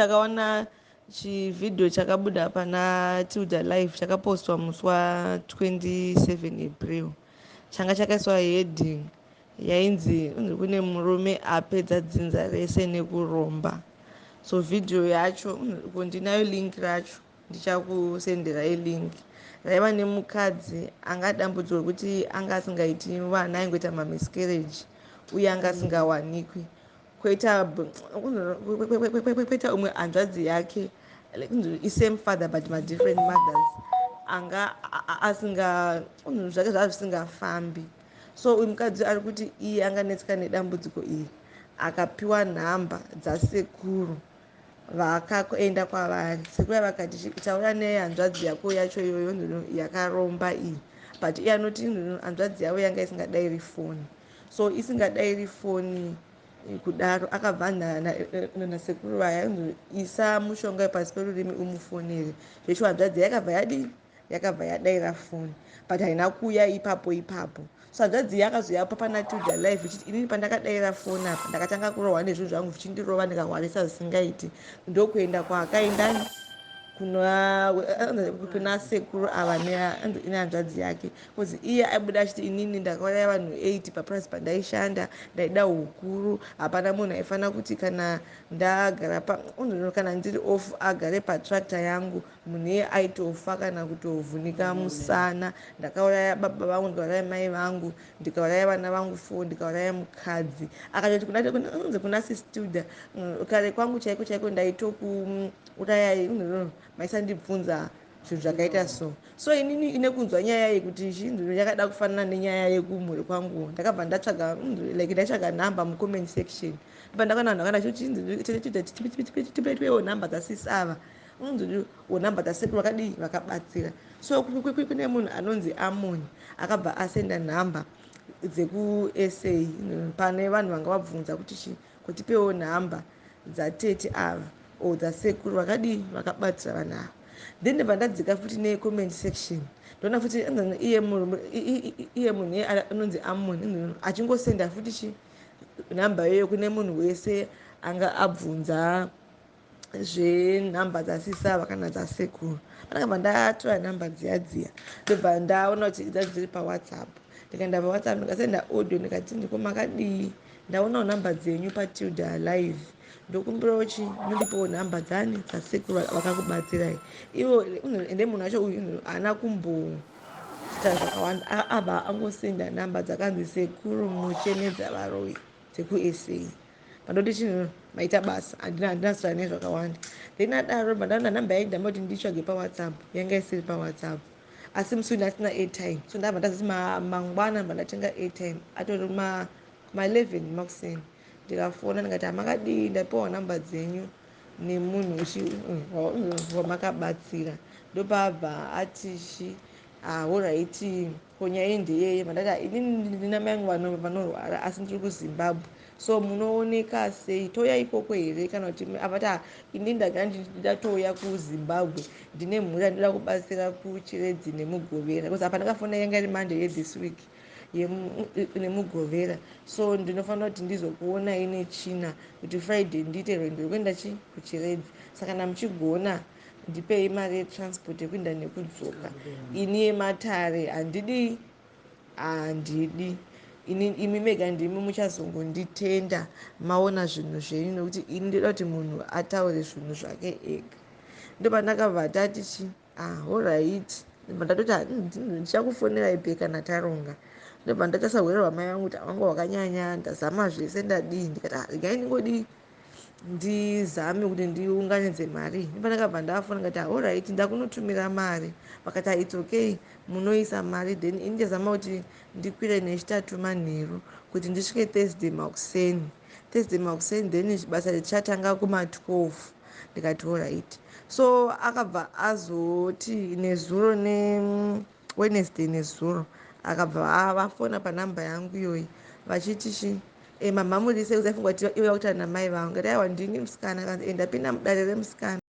Ndakaona chivhidhiyo chakabuda pana Tilda Live, chakapostwa musi wa27 April. Changa chakaiswa heading yainzi kune murume apedza dzinza rese nekuromba. So vhidhiyo yacho ndinayo, link racho ndichakusenderai. Link raiva nemukadzi anga dambudziko rekuti anga asingaiti vana, aingoita mamiscarriage uye anga asingawanikwi. Kwoita umwe hanzvadzi yake, isame father but madifferent mothers, anga asinga zvake zvava zvisingafambi. So uyu mukadzi ari kuti iye anganetseka nedambudziko iri, akapiwa nhamba dzasekuru vakaenda kwavari. Sekuru vakati, "Taura nehanzvadzi yako yacho iyoyo yakaromba iyi." But iye anoti hanzvadzi yavo yanga isingadayiri foni. So isingadayiri foni kudaro, akabva nasekuru vaya, "Isa mushonga pasi perurimi umufonere." Zvecho hanzvadzi yakabva yadii? Yakabva yadayira foni, but haina kuuya ipapo ipapo. So hanzvadzi yakazoyapa pana Tilda Live ichiti, "Inini pandakadayira foni apa, ndakatanga kurohwa nezvinhu zvangu zvichindirova, ndikarwarisa zvisingaiti." Ndokuenda kwaakaendani kuna sekuru ava nehanzvadzi yake, because iye aibuda achiti, "Inini ndakauraya vanhu 8 papurazi pandaishanda. Ndaida ukuru. Hapana munhu aifanira kuti kana ndagara, kana ndiri off, agare patractor yangu. Munhu iye aitofa kana kutovhunika musana. Ndakauraya baba vangu, ndikauraya mai vangu, ndikauraya vana vangu 4, ndikauraya mukadzi." Akatoti kunzi kuna Sis Tilda, "Kare kwangu chaiko chaiko ndaitokuurayai, maisandibvunza zvinhu zvakaita so." So inini ine kunzwa nyaya yekuti chinhu yakada kufanana nenyaya yekumhuri kwangu, ndakabva ndatsvaga, like ndaitsvaga nhamba mucomment section. Ndobva ndakaona vanhu vakanda, "Tipewo nhamba dzasisi ava, unzi nhamba dzasekuru vakadii, vakabatsira." So kune munhu anonzi Amoni akabva asenda nhamba dzekuSA pane vanhu vanga vabvunza kuti chi kutipewo nhamba dzatete ava o dzasekuru vakadii, vakabatsira vanhu ava. Then ndobva ndadzika futi necomment section, ndoona futi iye munhu anonzi Amoni achingosenda futi chi nhamba iyoyo kune munhu wese anga abvunza zvenhamba dzasisava kana dzasekuru. Pandakabva ndatora nhamba dziya dziya, ndobva ndaona kuti dzadzi dziri paWhatsApp. Ndikaenda paWhatsApp, ndikasenda audio, ndikati, "Ndiko makadii? Ndaonawo nhamba dzenyu paTilda Live. Ndokumbirawo chi mundipewo nhamba dzani, dzasekuru vakakubatsirai." Ivo ende munhu wacho uyu haana kumboita zvakawanda, abva angosenda nhamba dzakanzi Sekuru Muchenedza Varoyi dzekuSA. Pandoti chinhu, maita basa, handina sura nezvakawanda. Then adaro, bva ndaona nhamba yaindamba kuti nditsvage paWhatsApp, yanga isiri paWhatsApp. Asi musi uyu ndasina airtime, so ndabva ndazoti mangwana bva ndatenga airtime, atori ma11 makuseni. Ndikafona, ndikati, "Hamakadii? Ndapiwa nhamba dzenyu nemunhu wamakabatsira." Ndopabva ati chi, "Alright, ko nyaya ndeyeye?" Mandati, "Inini ndina mai vangu vanorwara, asi ndiri kuZimbabwe. So munooneka sei? Touya ikoko here kana kuti?" Avati, "Ini ndagara ndatouya kuZimbabwe. Ndine mhuri yandinoda kubatsira kuChiredzi neMugovera," because apa ndakafona yanga iri Monday yethis week, "neMugovera. So ndinofanira kuti ndizokuonai neChina kuti Friday ndiite rwendo rwekuenda chi kuChiredzi. Saka kana muchigona, ndipei mari yetransport yekuenda nekudzoka. Ini yematare handidi, handidi. Imi mega ndimi muchazongonditenda maona zvinhu zvenyu, nekuti ini ndoda kuti munhu ataure zvinhu zvake ega." Ndopandakabva tati chi, "Ah, alright." Ndobva ndatoti, "Ndichakufonerai pe kana taronga." Ndobva ndatarisa urwere hwamai vangu kuti vanga hwakanyanya. Ndazama zvese, ndadii, ndikati, "Ah, regai ndingodii, ndizame kuti ndiunganidze mari." Ndopandakabva ndafona, ndikati, "Alright, ndakunotumira mari." Vakati, "Its okay, munoisa mari, then ini ndazama kuti ndikwire neChitatu manheru kuti ndisvike Thursday makuseni. Thursday makuseni, then basa richatanga kuma12." Ndikati, "Alright." So akabva azoti nezuro, neWednesday nezuro, akabva vafona panhamba yangu iyoyi vachiti chi, "Mama, muri sei?" Usaifunga kuti iwe wakutaura namai vangu. Ngati, "Aiwa, ndini musikana." Kanzi, "Ndapinda mudare remusikana."